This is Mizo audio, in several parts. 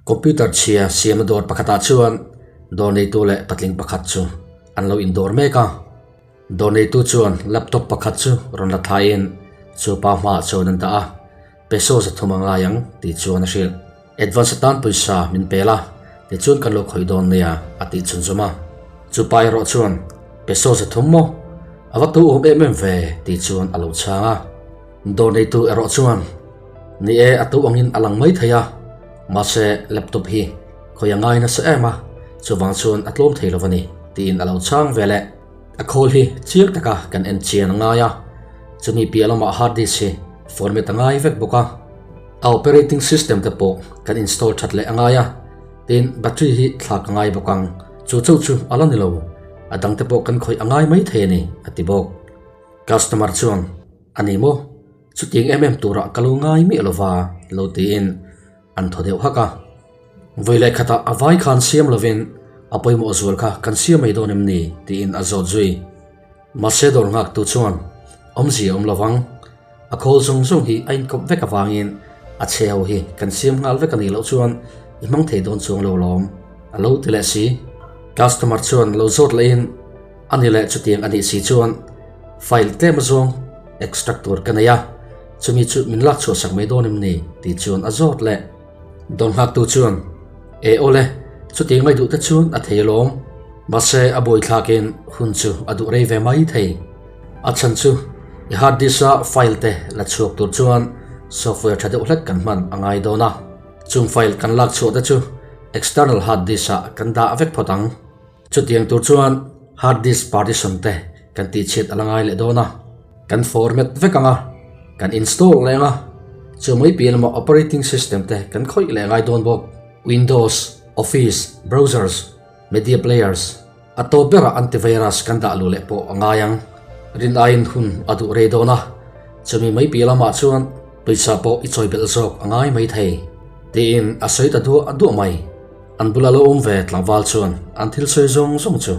Computer chhia siamna dawr pakhatah chuan dawr neitu leh patling pakhat chu an lo indawr mek a. Dawr neitu chuan laptop pakhat chu rawn la thlaiin chu pa hmaah chuan an dah a, Peso 300 a ngai ang tih chuan a hrilh. Advance atan pawisa min pel a, tichuan kan lo khawih dawn nia a tih chhunzawm a. Chu pa erawh chuan, Peso 300 maw? A va tu awm em em ve tih chuan a lo chhang a. Dawr neitu erawh chuan, Ni e, a tu angin a lang mai thei a, mahse laptop hi khawi a ngai nasa em a, chuvang chuan a tlawm thei lo a ni tiin a lo chhang ve leh. A khawl hi chiang taka kan en chian a ngai a, chumi piah lamah hard disk hi format a ngai vek bawk a, a operating system te pawh kan install that leh a ngai a, tin battery hi thlak a ngai bawk ang, chu chauh chu a la ni lo, a dang te pawh kan khawih a ngai mai thei a ni, a ti bawk. Customer chuan, A ni maw? Chutiang em em turah ka lo ngai miah lova, lo tiin an thaw deuh hak a. Vawi leh khatah a vai khan siam lovin a pawimawh zual kha kan siam mai dawn em ni? tiin a zawt zui. Mahse dawr nghaktu chuan awmzia awm lovang, a khawl zawng zawng hi a inkawp vek avangin a chhe ho hi kan siam nghal vek a nih loh chuan i hmang thei dawn chuang lo lawm, a lo ti leh si. Customer chuan lo zawt lehin a ni leh chutiang a nih si chuan file tlem azawng extract tur ka nei a, chumi chu min lak chhuah sak mai dawn em ni? tih chuan a zawt leh. Dawn nghaktu chuan, E awle, chutiang ngaih duh te chuan a thei alawm. Mahse a buaithlakin hun chu a duh rei ve mai thei. A chhan chu i hard disk a file te la chhuak tur chuan software tha deuh hlek kan hman a ngai dawn a. Chung file kan lak chhuah te chu external hard disk ah kan dah vek phawt ang. Chutiang tur chuan hard disk partition te kan tihchhiat a la ngai leh dawn a, kan format vek ang a, kan install leh ang a, chu mai piah lamah operating system te kan khawih leh ngai dawn bawk. Windows, Office, browsers, media players, a tawp berah antivirus kan dah luh leh pawh a ngai ang. Rin aiin hun a duh rei dawn a, chumi mai piah lamah chuan pawisa pawh i chawi belh zawk a ngai mai thei, tiin a sawi ta duah duah mai. An bula lo awm ve tlangval chuan an thil sawi zawng zawng chu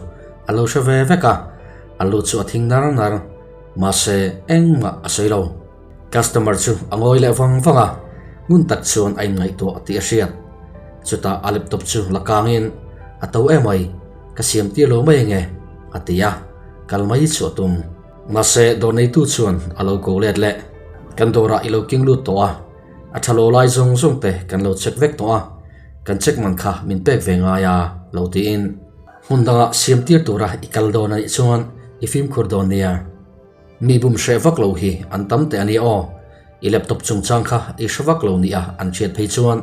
a lo hre ve vek a, a lu chu a thing nar nar. Mahse, engmah a sawi lo. Customer chu a ngawi leh vang vang a, ngun tak chuan a inngaihtuah tih a hriat. Chutah a laptop chu la kangin, A to emai, ka siam tir lo mai ange, a ti a, kal mai chu a tum. Mahse, dawr neitu chuan a lo ko let leh, Kan dawrah i lo king lut tawh a, A tha lo lai zawng zawng te kan lo check vek tawh a, kan check man kha min pek ve ngai a lo tiin hmun dangah siam tir tura i kal dawn a nih chuan i fimkhur dawn nia. Mi bum hreh vak lo hi an tam teh a nia aw, i laptop chungchang kha i hre vak lo nia an hriat phei chuan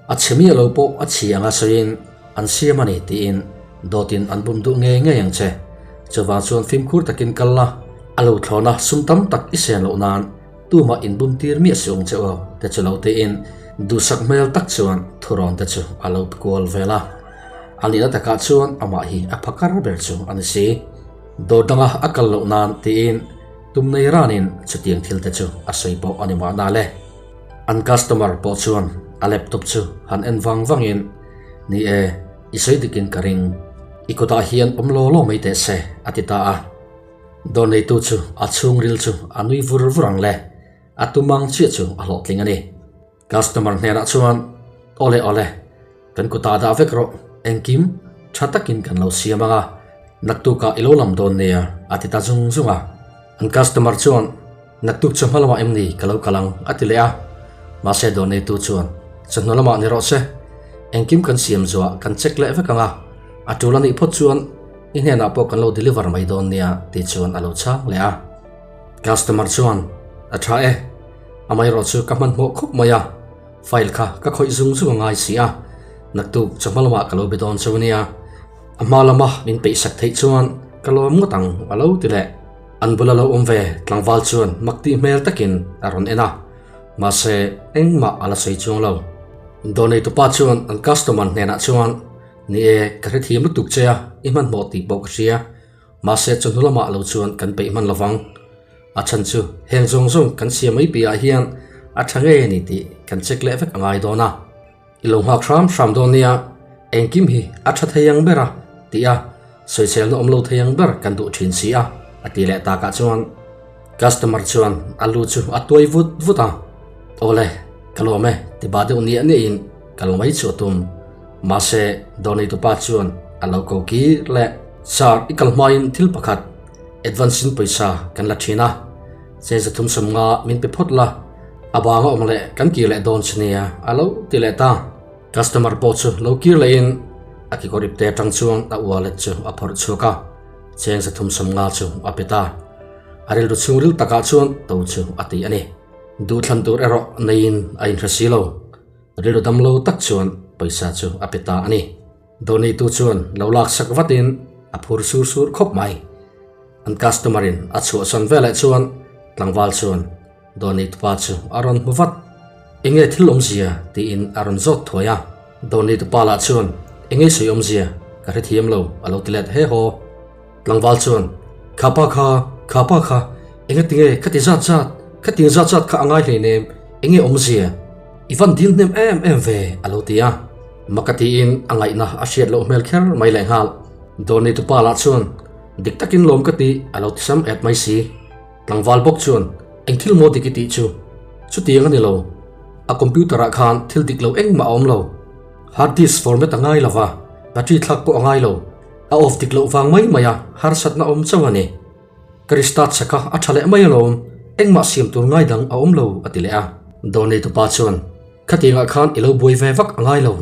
a chhe miah lo pawh a chhi anga sawiin an siam a ni tiin dawtin an bum duh ngei ngei ang che. Chuvang chuan fimkhur takin kal la, a lo thlawna sum tam tak i sen loh nan Tumah inbum tir miah si awm che aw te chu lo tiin duhsak hmel tak chuan thurawn te chu a lo kual vel a. A nihna takah chuan amah hi a phakar ber chu a ni si. Dawr danga a kal loh nan tiin tum nei ranin chutiang thil te chu a sawi pawh a ni mahna le. An customer pawh chuan a laptop chu han en vang vangin, Ni e, i sawi dikin ka ring. I kutah hian awm law law mai teh se a ti ta a. Dawr neitu chu a chhungril chu a nui vur vur ang le, a tumang chiah chu a hlawhtling a ni. Customer hnenah chuan, Awle awle, kan kutah dah vek rawh, engkim tha takin kan lo siam ang a, naktukah i lo lam dawn nia, a ti ta zung zung a. An customer chuan, Naktuk chawhma lamah em ni ka lo kal ang, a ti leh a. Mahse dawr neitu chuan, Chawhnu lamah ni rawh se, engkim kan siam zuah kan check leh vek ang a, a tul a nih phawt chuan i hnenah pawh kan lo deliver mai dawn nia tih chuan a lo chhang leh a. Customer chuan, A tha e, amaherawh chu ka hmanhmawh khawp mai a, file kha ka khawih zung zung a ngai si a, naktuk chawhma lamah ka lo be dawn cheu nia, a hma lama min peihsak theih chuan ka lawm ngawt ang a lo ti leh. An bula lo awm ve tlangval chuan mak tih hmel takin a rawn en a, mahse engmah a la sawi chuang lo. Dawr neitupa chuan an customer hnenah chuan, Ni e, ka hrethiam lutuk che a, i hmanhmawh tih pawh ka hria. Mahse chawhnu lamah lo chuan kan peih hman lovang. A chhan chu heng zawng zawng kan siam mai piahah hian a tha ngei a ni tih kan check leh vek a ngai dawn a. I lo nghak hram hram dawn nia, engkim hi a tha thei ang ber a, ti a, sawiselna awm lo thei ang ber kan duh thin si a, a ti leh takah chuan customer chuan a lu chu a tuai vut vut a, Awle, ka lawm e, ti bah deuh niah niahin. kal mai chu a tum. Mahse, dawr neitupa chuan a lo ko kir leh. Sir, i kal hmain thil pakhat advance in pawisa kan la thin a, cheng 350 min pe phawt la, a bang a awm leh kan kir leh dawn che nia a lo ti leh ta. Customer pawh chu lo kir lehin a kekawr ipte atang chuan a wallet chu a phawrh chhuak a, cheng 350 chu a pe ta. A rilru chhungril takah chuan to chu a ti a ni. Duhthlan tur erawh neiin a inhre si lo. Rilru dam lo tak chuan pawisa chu a pe ta a ni. Dawrneitu chuan lo lak sak vatin a phur sur sur khawp mai. An customer in a chhuahsan veleh chuan tlangval chuan dawrneitupa chu a rawn hmu vat. Enge thil awmzia tiin a rawn zawt thuai a. Dawrneitupa lah chuan enge sawi awmzia ka hrethiam lo a lo ti let he haw. Tlangval chuan, Kha pa kha, kha pa kha, enga tinge ka ti zat zat, ka ting zat zat kha a ngai hleinem, enge awmzia? I van dil hnem em em ve, a lo ti a. Maka tiin a ngaihna a hriat loh hmel kher mai lehnghal. Dawrni tupa lah chuan, Dik takin lawm ka ti, a lo ti sam et mai si. Tlangval bawk chuan, Eng thil maw dik i tih chu? Chutiang a ni lo. A computer ah khan thil dik lo engmah a awm lo. Hard disk format a ngai lo va, battery thlak pawh a ngai lo. A off dik loh vang mai mai a, harsatna awm chauh a ni. Ka restart sak a, a tha leh mai alawm, engmah siam tur ngai dang a awm lo a ti leh a. Dawr neitupa chuan, Khatiangah khan i lo buai ve vak a ngai lo.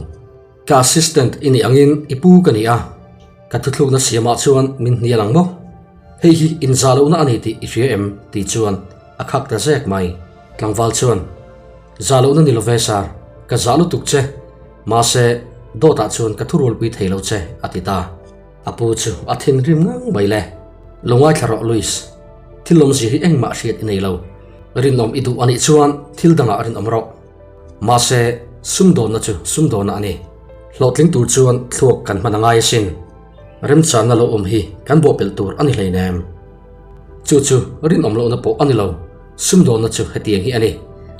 Ka assistant i nih angin i pu ka ni a, ka thuthlukna siamah chuan min hnial ang maw? Hei hi inzah lohna a ni tih i hria em? ti chuan a khak ta zek mai. Tlangval chuan, Zah lohna ni lo ve sir, ka zah lutuk che. Mahse, dawtah chuan ka thurualpui thei lo che, a ti ta. A pu chu a thinrim ngang mai le. Lo ngaithla rawh Louis, thil awmzia hi engmah hriat i nei lo. Rinawm i duh a nih chuan thil dangah rinawm rawh. Mahse, sumdawnna chu sumdawnna a ni. Hlawhtling tur chuan thluak kan hman a ngai asin. Remchanna lo awm hi kan bawhpelh tur a ni hleinem. Chu chu rinawm lohna pawh a ni lo. Sumdawnna chu hetiang hi a ni,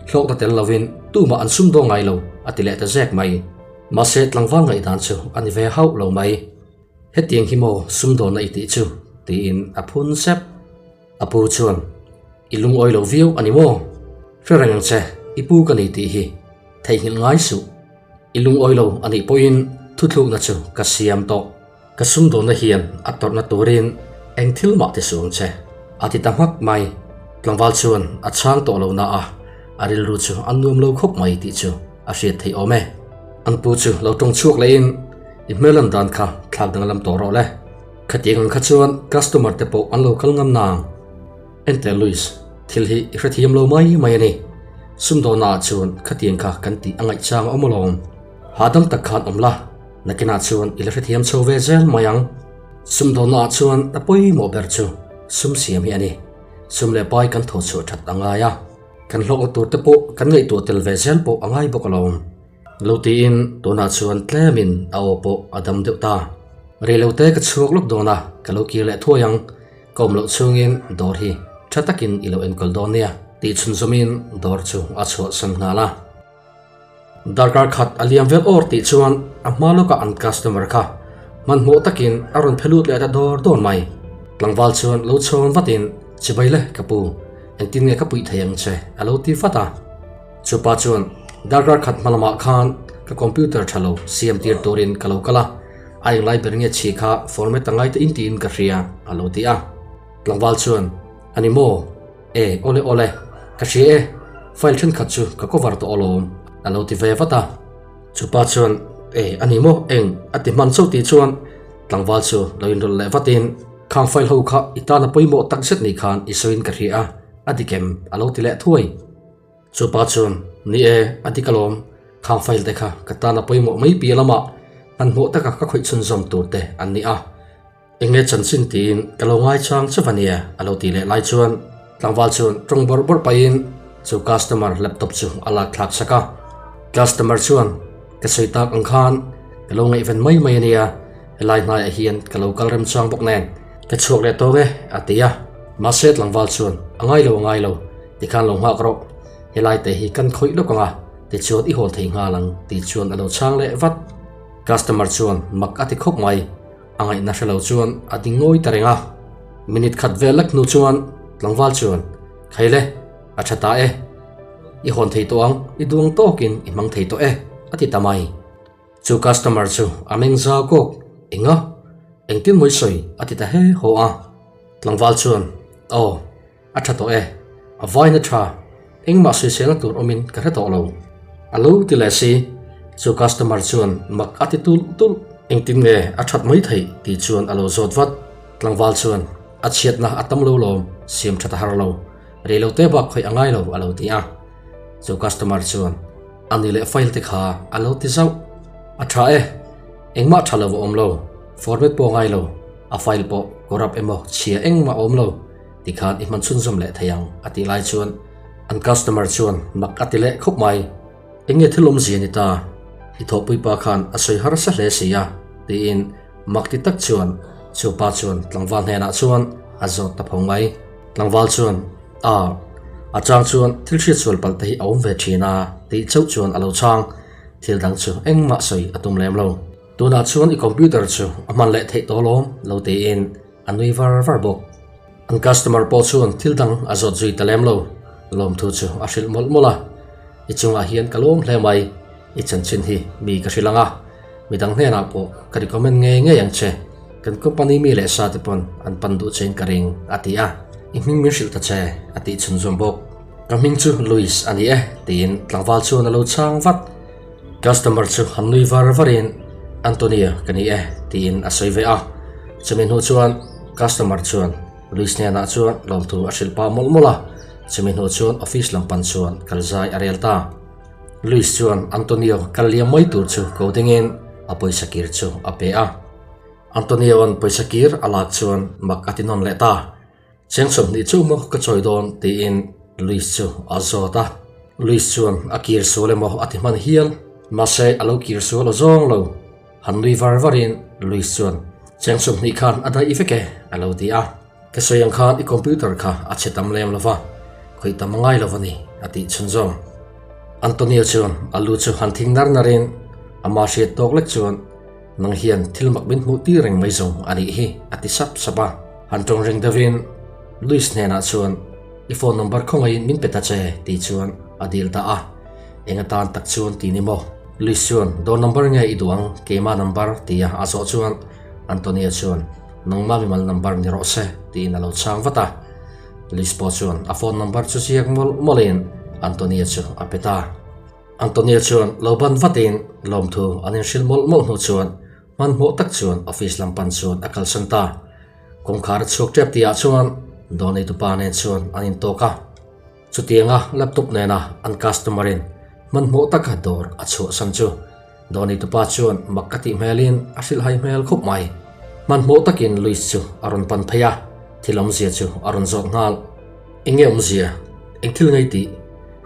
hlawkna tel lovin tumah an sumdawng ngai lo, a ti leh ta zek mai. Mahse tlangval ngaihdan chu a ni ve hauh lo mai. Hetiang hi maw sumdawnna i tih chu? tiin a phun sep. A pu chuan, I lungawi lo viau a ni maw? Hre reng ang che, i pu ka ni tih hi theihnghilh ngai suh. I lungawi lo a nih pawhin thuthlukna chu ka siam tawh. Ka sumdawnna hian a tawrhna turin eng thil mah ti suh ang che, a ti ta hmak mai. Tlangval chuan a chhang tawh lo na a, a rilru chu a nuam lo khawp mai tih chu a hriat theih awm e. An pu chu lo tawng chhuak lehin, I hmel an dan kha thlak danglam tawh rawh le. Khatiang ang kha chuan customer te pawh an lo kal ngam nang. Enteh Louis, thil hi i hrethiam lo mai mai a ni. Sumdawnna ah chuan khatiang kha kan tih a ngaihchang a awm alawm. Hahdam tak khan awm la. Nakinah chuan i la hrethiam chho ve zel mai ang. Sumdawnna ah chuan a pawimawh ber chu sum siam hi a ni. Sum leh pai kan thaw chhuah that a ngai a, kan hlawkna tur te pawh kan ngaihtuah tel ve zel pawh a ngai bawk alawm. Lo tiin tunah chuan tlemin a aw pawh a dam deuh ta. Reilote ka chhuak lawk dawn a, ka lo kir leh thuai ang. Ka awm loh chhungin dawr hi tha takin i lo enkawl dawn nia tih chhunzawmin dawr chu a chhuahsan nghal a. Darkar khat a liam vel awr tih chuan a hma lawkah an customer kha hmanhmawh takin a rawn phe lut leh ta dawr dawr mai. Tlangval chuan lo chhawn vatin, Chibai le ka pu, engtin nge ka puih thei ang che? a lo ti vat a. Chupa chuan, Darkar khat hma lamah khan ka computer tha lo siam tir turin ka lo kal a, a englai ber nge chhi kha format a ngai ta in tiin ka hria, a lo ti a. Tlangval chuan, A ni maw? E, awle awle, ka hria e, file thenkhat chu ka cover tawh alawm, a lo ti ve vat a. Chupa chuan, E, a ni maw, eng, a ti hman chauh tih chuan tlangval chu lo inrawlh leh vatin, Khang file ho kha i tana pawimawh tak zet ni khan i sawiin ka hria a, a dik em? a lo ti leh thuai. Chupa chuan, Ni e, a dik alawm, khang file te kha ka tana pawimawh mai piah lamah hmanhmawh taka ka khawih chhunzawm tur te an ni a. Enge chanchin tiin ka lo ngaichang chauh a nia a lo tih leh lai chuan tlangval chuan tawng bawrh bawrh pahin chu customer laptop chu a lak thlak sak a. Customer chuan ka sawi tak ang khan ka lo ngaihven mai mai a nia, helai hnaiah hian ka lo kal rem chuang bawk nen ka chhuak leh tawng e a ti a. Mahse tlangval chuan a ngai lo a ngai lo tikhan lo nghak rawh, helai te hi kan khawih lawk ang a tichuan i hawl thei nghal ang tih chuan a lo chhang leh vat. Customer chuan mak a ti khawp mai. A ngaihna hre lo chuan a ding ngawi ta reng a. Minute khat vel lek hnu chuan tlangval chuan, Khaile, a tha ta e. I hawn thei tawh ang, i duang tawkin i hmang thei tawh e, a ti ta mai. Chu customer chu a meng zau kawk, Enga? Engtin mawi sawi? a ti ta he haw a. Tlangval chuan, Aw, a tha tawh e, a vain a tha, engmah sawiselna tur awmin ka hre tawh lo. A lo ti leh si, chu customer chuan mak a ti tulh tulh. Engtin nge a that mai theih tih chuan a lo zawt vat. Tlangval chuan, A chhiatna a tam lo lawm, siam that a har lo, rei lo te bak khawih a ngai lo a lo ti a. Chu customer chuan, A ni leh file te kha a lo ti zauh. A tha e, engmah tha lo a awm lo, format pawh a ngai lo, a file pawh corrupt emaw chhia engmah a awm lo. Tikhan i hman chhunzawm leh thei ang a tih lai chuan an customer chuan mak a ti leh khawp mai. Eng nge thil awmzia ni ta? I thawhpui pa khan a sawi harsa hle si a tiin mak ti tak chuan chu pa chuan tlangval hnenah chuan a zawt ta phawng mai. Tlangval chuan A, a chang chuan thil hriatsual palh te hi a awm ve thin a tih chauh chuan a lo chhang. Thil dang chu engmah sawi a tum lem lo. Tunah chuan i computer chu a hman leh theih tawh lawm lo tiin A nui var var bawk. An customer pawh chuan thil dang a zawt zui ta lem lo. Lawmthu chu a hrilh mawlh mawlh a. I chungah hian ka lawm hle mai. I chanchin hi mi ka hrilh ang a. Midang hnenah pawh ka recommend ngei ngei ang che. Kan company mi leh sa te pawn an pan duh chein ka ring, a ti a. I hming min hrilh ta che, a tih chhunzawm bawk. Ka hming chu Louis a ni e, tiin tlangval chuan a lo chhang vat. Customer chu han nui var varin Antonia ka ni e tiin a sawi ve a, chumi hnu chuan customer chuan Luis hnenah chuan lawmthu a hrilh pah mawlh mawlh a, chumi hnu chuan office lam pan chuan kal zai a rel ta. Luis chuan Antonio kal liam mai tur chu ko dingin a pawisa kir chu a pe a. Antonio-a'n pawisa kir a lak chuan mak a ti nawn leh ta. Cheng 20 chu maw ka chawi dawn tiin Luis chu a zawt a. Luis chuan a kir sual emaw a ti hman hial. Mahse a lo kir sual aw zawng lo. Han nui var varin Luis chuan cheng 20 khan a daih vek e a lo ti a. Ka sawi ang khan i computer kha a chhe tam lem lo va, khawih tam a ngai lo a ni a tih chhunzawm. Antonio chuan a lu chu han thing nar narin ama hriat tawk lek chuan Nang hian thil mak min hmuh tir reng mai zawng a nih hi, a ti sap sap a. Han tawng reng deuhin Luis hnenah chuan, I phone number khawngaihin min pe ta che, tih chuan a dil ta a. Eng atan tak chuan ti ni maw? Luis chuan, Dawr number nge i duh ang, keimah number, tia a zawh chuan Antonia chuan, Nangmah mimal number ni rawh se, tiin a lo chhang vat a. Luis pawh chuan a phone number chu ziak mawlh mawlhin Antonia chu a pe ta. Antonia chuan lo ban vatin lawmthu an inhrilh mawlh mawlh hnu chuan hmanhmawh tak chuan office lam pan chuan a kalsan ta. Kawngkhar a chhuak tep tihah chuan dawrneitupa nen chuan an intawk a. Chutianga laptop nena an customer in hmanhmawh taka dawr a chhuahsan chu dawrneitupa chuan mak ka tih hmelin a hrilhhai hmel khawp mai. Hmanhmawh takin Luis chu a rawn pan phei a, thil awmzia chu a rawn zawt nghal. Eng nge awmzia? Eng thil ngei tih?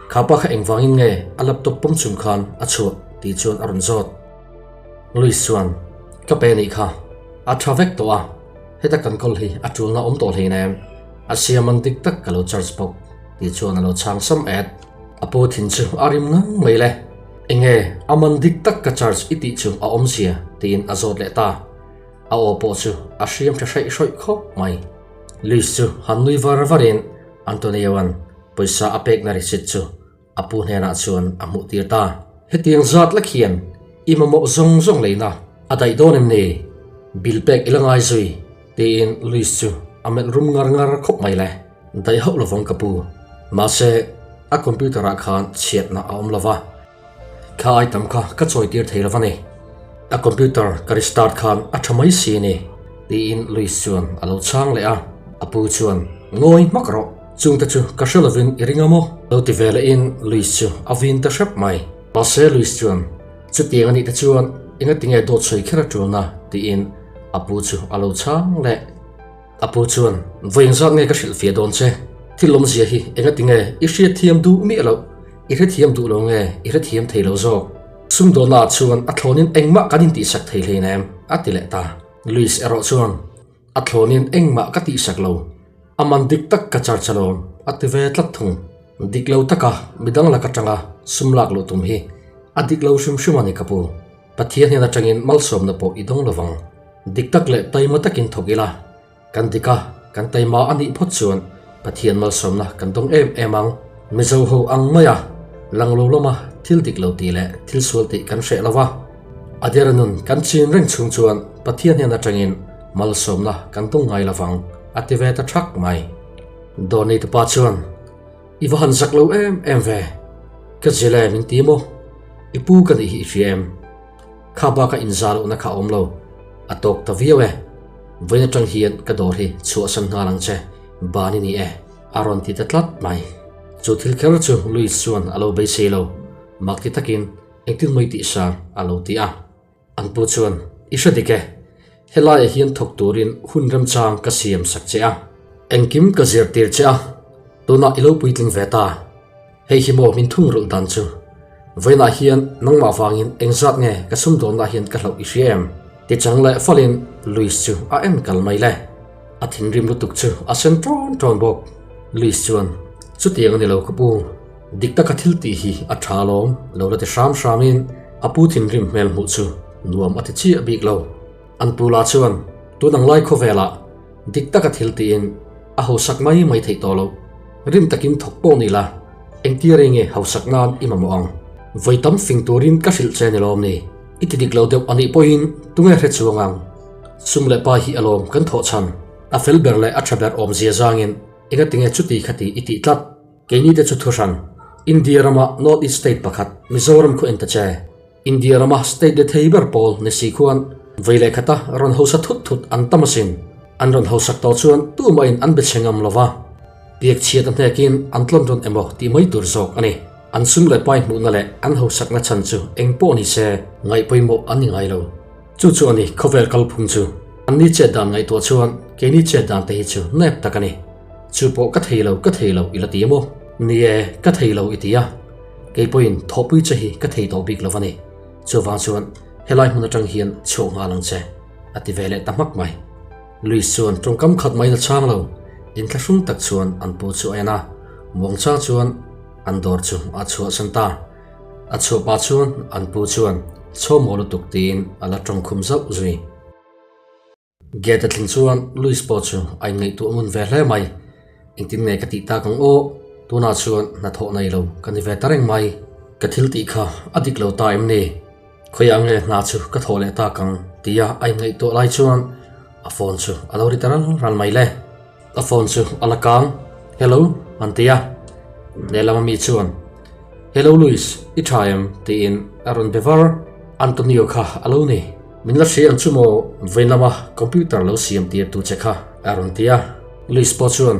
Kha pa kha engvangin nge a laptop pawm chung khan a chhuah tih chuan a rawn zawt. Louis chuan, Ka pe nih kha. A tha vek tawh a, heta kan kawl hi a tulna awm tawh hleinem. A siam an dik tak ka lo charge bawk tih chuan a lo chhang sam et. A pu thin chu a rim ngang mai le. Enge a man dik tak ka charge i tih chu a awmzia tiin a zawt leh ta. A aw pawh chu a hriam tha hreih hrawih khawp mai. Louis chu han nui var varin Antonio-a'n pawisa a pekna receipt chu a pu hnenah chuan a hmuh tir ta. Hetiang zat lek hian i mamawh zawng zawng leina a daih dawn em ni? Bill pek i la ngai zui, tiin Louis chu a melh rum ngar ngar khawp mai le. Daih hauh lovang ka pu. Mahse, a computer ah khan chhiatna a awm lova. Kha item kha ka chawi tir thei lo va ni. A computer ka restart khan a tha mai si ni, tiin Louis chuan a lo chhang leh a. A pu chuan, Ngawi hmak rawh, chungte chu ka hre lovin i ring a maw? Lo ti ve lehin Louis chu a vin ta hrep mai. Mahse Louis chuan, Chutiang a nih te chuan engatinge dawt sawi kher a tulna? tiin a pu chu a lo chhang leh. A pu chuan, Vawi engzat nge ka hrilhfiah dawn che? Thil awmzia hi engatinge i hriatthiam duh miah loh? I hrethiam duh lo nge i hrethiam thei lo zawk? Sumdawhnaah chuan a thlawnin engmah kan intihsak thei hleinem, a ti leh ta. Luis erawh chuan, A thlawnin engmah ka tihsak lo, a man dik tak ka charge alawm, a ti ve tlat thung. Dik lo taka midang lak atanga sum lak luh tum hi a dik lo hrim hrim a ni ka pu. Pathian hian atangin malsawmna pawh i dawng lovang. Dik tak leh taima takin thawk ila, kan dik a, kan taima a nih phawt chuan Pathian malsawmna kan dawng em em ang. Mizo ho ang maia lang lo lama thil dik lo tih leh thil sual tih kan hreh lo va. A dera nun kan chin reng chhung chuan Pathian hnen atangin malsawmna kan dawng ngai lo vang, a ti ve ta thak mai. Dawr neitupa chuan, I va han zak lo em em ve, ka zil e min ti maw? I pu ka nih hi i hria em? Kha baka inzah lohna kha a awm lo, a tawk ta viau e. Vawiin atang hian ka dawr hi chhuahsan nghal ang che, ban i ni e, a rawn ti ta tlat mai. Chu thil kher chu Louis chuan a lo beisei lo, mak ti takin engtin mai tih sar a lo ti a. An pu chuan, I hre dik e, helaiah hian thawk turin hun remchang ka siam sak che a, engkim ka zirtir che a, tunah i lo puitling ve ta. Hei hi maw min thungrulh dan chu? Vawiinah hian nangmah vangin engzat nge ka sumdawnah hian ka hlauh i hria em? Ti chang leh falin Luis chu a en kal mai le. A thinrim lutuk chu a sen ṭawn ṭawn bawk. Luis chuan, Chutiang a ni lo ka pu, dik taka thil tih hi a ṭha alawm lo la ti hram hramin a pu thinrim hmel hmuh chu nuam a ti chiah bik lo. An pu lah chuan, Tun ang lai khawvelah dik taka thil tiin a hausak mai mai theih tawh loh. Rim takin thawk pawh ni la, engtia rei nge hausak nan i mamawh ang? Vawi tam fing turin ka hrilh che ni lawm ni? I ti dik lo deuh a nih pawhin tunge hre chuang ang? Sum leh pa hi alawm kan thawh chhan. A fel ber leh a tha ber awmzia zangin engatinge chuti khati i tih tlat? Keini te chu thuhran, India rama North East State pakhat Mizoram khu en ta che. India rama state de thei ber pawl ni si khuan vei leh khata rawn hausa thut thut an tam asin. An rawn hausak tawh chuan tumahin an be chhe ngam lova, piak chhiat a hnekin an tlawn rawn emaw tih mai tur zawk a ni. An sum leh pai hmuhna leh an hausakna chhan chu eng pawh ni se ngaih pawimawh an ni ngai lo. Chu chu a ni khawvel kalphung chu. Anni chet dan ngaihtuah chuan keini chet dan te hi chu nep tak a ni. Chu pawh ka thei lo ka thei lo i la ti emaw? Ni e, ka thei lo i ti a. Kei pawhin thawhpui che hi ka thei tawh bik lo a ni. Chuvang chuan helai hmun atang hian chhuak nghal ang che, a ti ve leh ta hmak mai. Luis chuan tawngkam khat mai la chang lo, inthlahrung tak chuan an pu chu a en a, muangchang chuan an dawr chu a chhuahsan ta. A chhuah pah chuan an pu chuan chhawm aw lutuk tiin a la tawngkhum zauh zui. Gate a thleng chuan Louis pawh chu a inngaihtuah ngun ve hle mai. Engtin nge ka tih tak ang aw, tunah chuan hnathawh nei lo ka ni ve ta reng mai. Ka thil tih kha a dik lo ta em ni? Khawiah nge hna chu ka thawh leh tak ang tia a inngaihtuah lai chuan a phone chu a lo ri ta ral ral mai le. A phone chu a la kang, Hello, an ti a. Lehlam ami chuan, Hello Louis, i tha em? tiin a rawn be var. Antonio kha a lo ni. Min la hria ang chu maw, vawiin lama computer lo siam tir tu che kha a rawn ti a. Louis pawh chuan,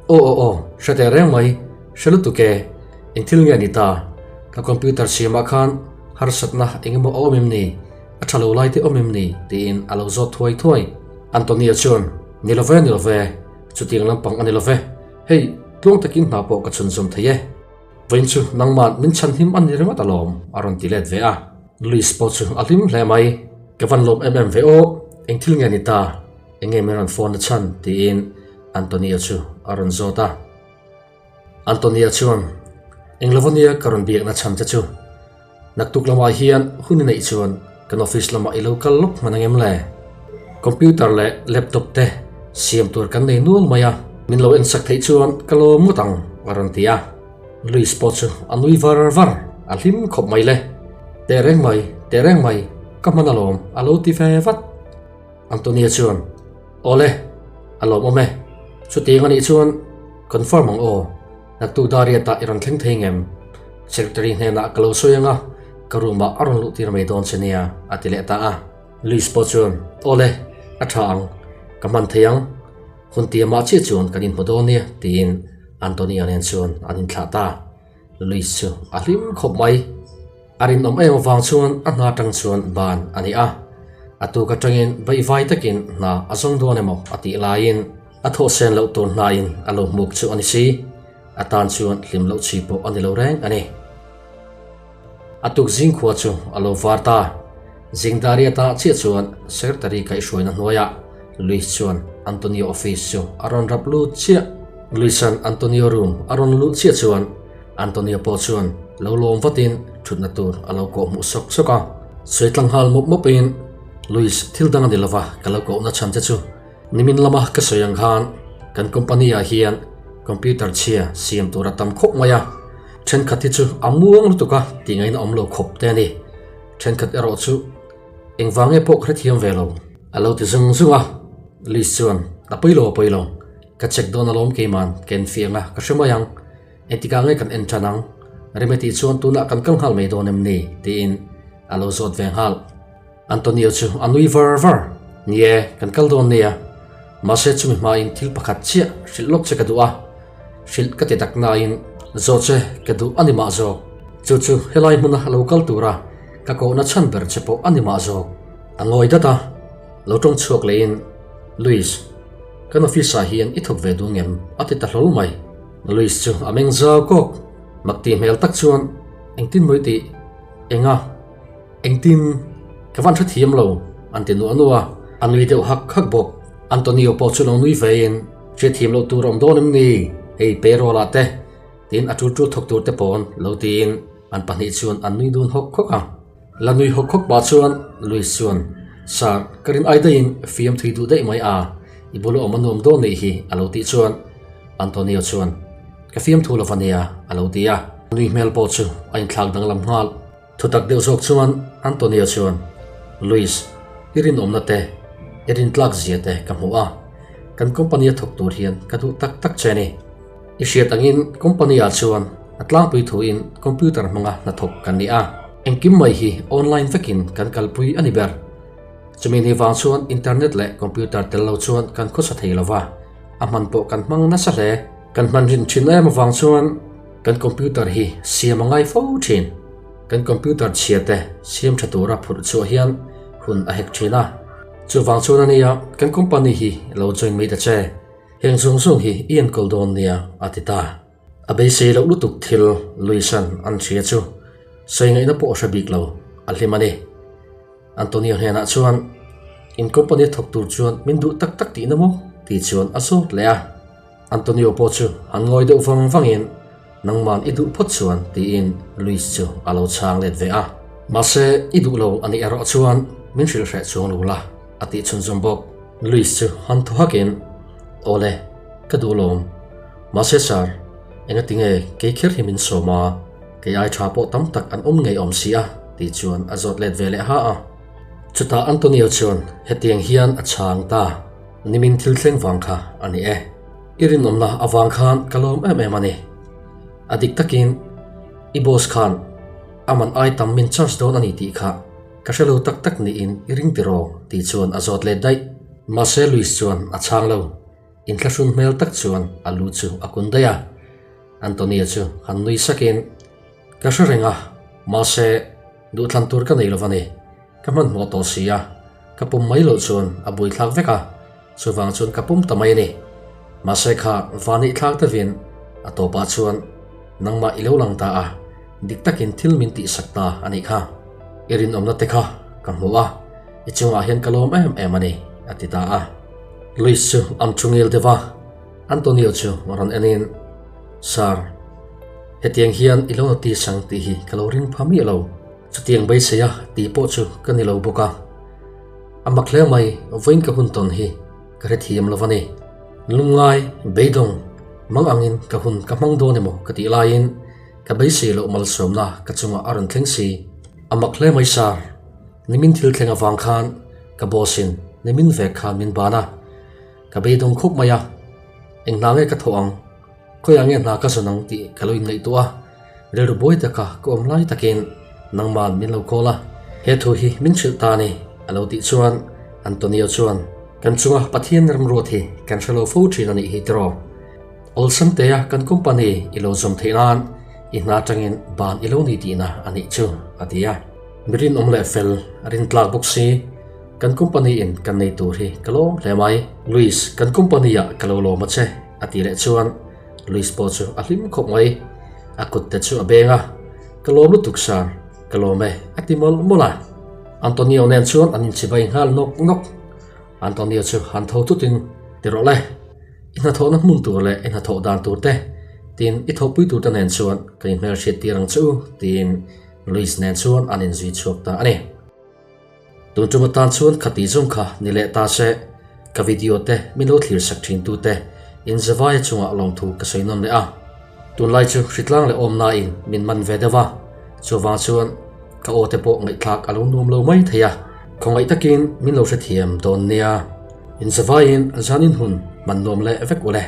Aw aw aw, hre teh reng mai, hre lutuk e, eng thil nge ni ta? Ka computer siamah khan harsatna eng emaw a awm em ni? A tha lo lai te awm em ni? tiin a lo zawt thuai thuai. Antonio chuan, Ni lo ve, ni lo ve, chutiang lampang a ni lo ve. Hei, tluang takin hna pawh ka chhunzawm thei e. Vawiin chu nangmah min chhanhim a ni ringawt alawm, a rawn ti let ve a. Louis pawh chu a hlim hle mai. Ka van lawm em em ve aw, eng thil nge ni ta? Eng nge min rawn phone a chhan? tiin Antonia chu a rawn zawt a. Antonia chuan, Eng lo ania ka rawn biakna chhan che chu. Naktuk lamah hian hun i neih chuan kan office lamah i lo kal lawk hman ang em le? Computer leh laptop te siam tur kan nei nual mai a, min lo ensak theih chuan ka lawm ngawt ang, a rawn ti a. Luis pawh chu a nui var var, a hlim khawp mai le. Teh reng mai, teh reng mai, ka hman alawm, a lo ti ve vat. Antonia chuan, Awle, a lawmawm e. Chutiang a nih chuan confirm ang aw. Naktuk Dariat-ah i rawn thleng thei ngem? Secretary hnenah ka lo sawi ang a, ka room-ah a rawn luh tir mai dawn che nia, a ti leh ta a. Luis pawh chuan, Awle, a tha ang. Ka hman thei ang. Hun tiamah chiah chuan kan inhmu dawn nia, tiin Antonia nen chuan an inthlah ta. Luis chu a hlim khawp mai. A rinawm em avang chuan a hna atang chuan ban a ni a. A tuk atangin baihvai takin hna a zawng dawn emaw a tih laiin a thawh sen loh tur hnain a lo hmuk chu a ni si. A tan chuan hlim loh chi pawh a ni lo reng a ni. A tuk zing khua chu a lo var ta. Zingdariata chiah chuan secretary kaihhruaina hnuaiah Luis chuan Antonio office chu a rawn rap lut chiah. Luis-a'n Antonio room a rawn luh chiah chuan Antonio pawh chuan lo lawm vatin thutna tur a lo kawh hmuh sawk sawk a. Sawi tlang nghal mawp mawpin, Luis, thil dang a ni lova ka lo kohna chhan che chu. Nimin lama ka sawi ang khan kan company ah hian computer chhia siam tur a tam khawp mai a. Thenkhat hi chu a muang lutuk a tih ngaihna awm lo khawp te a ni. Thenkhat erawh chu engvang nge pawh ka hrethiam ve lo. A lo ti zung zung a. Liz chuan, A pawi lo, a pawi lo. Ka check dawn alawm keiman, ka enfiah ang a, ka hre mai ang. Engtikah nge kan en tan ang? Reme tih chuan tunah kan kal nghal mai dawn em ni? tiin a lo zawt ve nghal. Antonio chu a nui var var, Ni e, kan kal dawn nia. Mahse chumi hmain thil pakhat chiah hrilh lawk che ka duh a, hrilh ka ti tak nain zawh che ka duh a ni mah zawk. Chu chu helai hmuna lo kal tura ka kohna chhan ber che pawh a ni mah zawk. A ngawi dat a, lo tawng chhuak lehin, Luis, kan office ah hian i thawk ve duh ngem? a ti ta hlawl mai. Luis chu a meng zau kawk, mak tih hmel tak chuan engtin mawi tih enga engtin ka van hrethiam lo an ti nuah nuah a, a nui deuh hak hak bawk. Antonio pawh chu lo nui vein hriatthiam loh tur a awm dawn em ni hei payroll ah te tiin a tul tul thawk tur te pawn lo tiin an pahnih chuan an nui dun hawk hawk a. La nui hawk hawk pah chuan Luis chuan Sir, ka rin ai daihin fiam thui duh daih mai a, i bula awm a nuam dawn nih hi a lo tih chuan Antonio chuan Ka fiam thu lo va nia a lo ti a. Nui hmel pawh chu a inthlak danglam nghal. Thutak deuh zawk chuan Antonio chuan Luis, i rinawmna te, i rintlak zia te ka hmu a, kan company a thawk tur hian ka duh tak tak che a ni. I hriat angin company ah chuan a tlangpui thuin computer hmanga hnathawk kan ni a, engkim mai hi online vekin kan kalpui a ni ber. Chumi ni vang chuan internet leh computer tel lo chuan kan khawsa thei lo va, a hman pawh kan hmang nasa hle. Kan hman rin thin em avang chuan kan computer hi siam a ngai fo thin. Kan computer chhia te siam tha tura phurh chhuah hian hun a hek thin a. Chuvang chuan a nia kan company hi lo join mai ta che. Heng zawng zawng hi i enkawl dawn nia a ti ta. A beisei loh lutuk thil Luisan an hria chu sawi ngaihna pawh a hre bik lo, a hlim a ni. Antonio hnenah chuan, In company thawk tur chuan min duh tak tak tihna maw? tih chuan a zawt leh a. Antonio pawh chu han ngawi deuh vang vangin, Nangman i duh phawt chuan tiin Luis chu a lo chhang let ve a. Mahse i duh lo a nih erawh chuan min hrilh hreh chuang lo la a tih chhunzawm bawk. Luis chu han thaw hakin, Awle, ka duh lawm. Mahse sir, engatinge kei kher hi min sawm a, kei ai tha pawh tam tak an awm ngei awm si a tih chuan a zawt let ve leh ha a. Chutah Antonio chuan hetiang hian a chhang ta, Nimin thil thleng vang kha a ni e. I rinawmna avang khan ka lawm em em a ni. A dik takin i boss khan a man ai tam min charge dawn a ni tih kha ka hre lo tak tak niin i ring tiraw tih chuan a zawt let daih. Mahse Luis chuan a chhang lo. Inthlahrun hmel tak chuan a lu chu a kun daih a. Antonia chu han nui sakin, Ka hre reng a, mahse duhthlan tur ka nei lo va ni. Ka hmanhmawh tawh si a, ka pum mai loh chuan a buaithlak vek a, chuvang chuan ka pum ta mai a ni. Mahse kha van ihthlak deuhin a tawpah chuan nangmah i lo lang ta a, dik takin thil min tihsak ta a nih kha. I rinawmna te kha ka hmu a, i chungah hian ka lawm em em a ni, a ti ta a. Luis chu an thu ngil deuh a, Antonio chu rawn enin, Sir, hetiang hian i lo notice ang tih hi ka lo ring pha miah lo. Chutiang beisei a tih pawh chu ka ni lo bawk a, a mak hle mai vawiin ka hun tawn hi ka hrethiam lo va ni. Lungngai, beidawng, mang angin ka hun ka hmang dawn emaw ka tih laiin ka beisei loh malsawmna ka chungah a rawn thleng si. A mak hle mai sir, nimin thil thleng avang khan ka boss in nimin vek khan min ban a, ka beidawng khawp mai a, eng hna nge ka thawh ang? Khawiah nge hna ka zawn ang tih ka lo inngaihtuah a, rilru buai taka ka awm lai takin nangman min lo call a, he thu hi min hrilh ta a ni a lo tih chuan Antonio chuan kan chunga Pathian remruat hi kan hre lo fo thin a nih hi tiraw? Awlsam tea kan company i lo zawm theih nan i hna atangin ban i lo ni tihna a nih chu a ti a. Mi rinawm leh fel a rintlak bawk si, kan company in kan nei tur hi ka lawm hle mai. Luis, kan company ah ka lo lawm a che. A tih leh chuan Luis pawh chu a hlim khawp mai. A kut te chu a beng a, Ka lawm lutuk sir, ka lawm e a ti mawlh mawlh a. Antonio nen chuan an inchibai nghal nawk nawk. Antonio chu han tho thutin, Ti rawh le, i hnathawhna hmun tur leh i hnathawh dan tur te, tin i thawhpui tur te nen chuan ka inhmelhriat tir ang che u tiin Luis nen chuan an inzui chhuak ta a ni. Tun tum atan chuan kha tih zawng kha ni leh ta se, ka video te min lo thlir sak thin tu te in Zavaia chungah lawmthu ka sawi nawn leh a. Tunlai chu hritlang leh awmnain min man ve deuh a, chuvang chuan ka aw te pawh ngaihthlak a lo nuam lo mai thei a, khawngaih takin min lo hrethiam dawn nia. Inzavaiin zanin hun man nuam leh vek ule.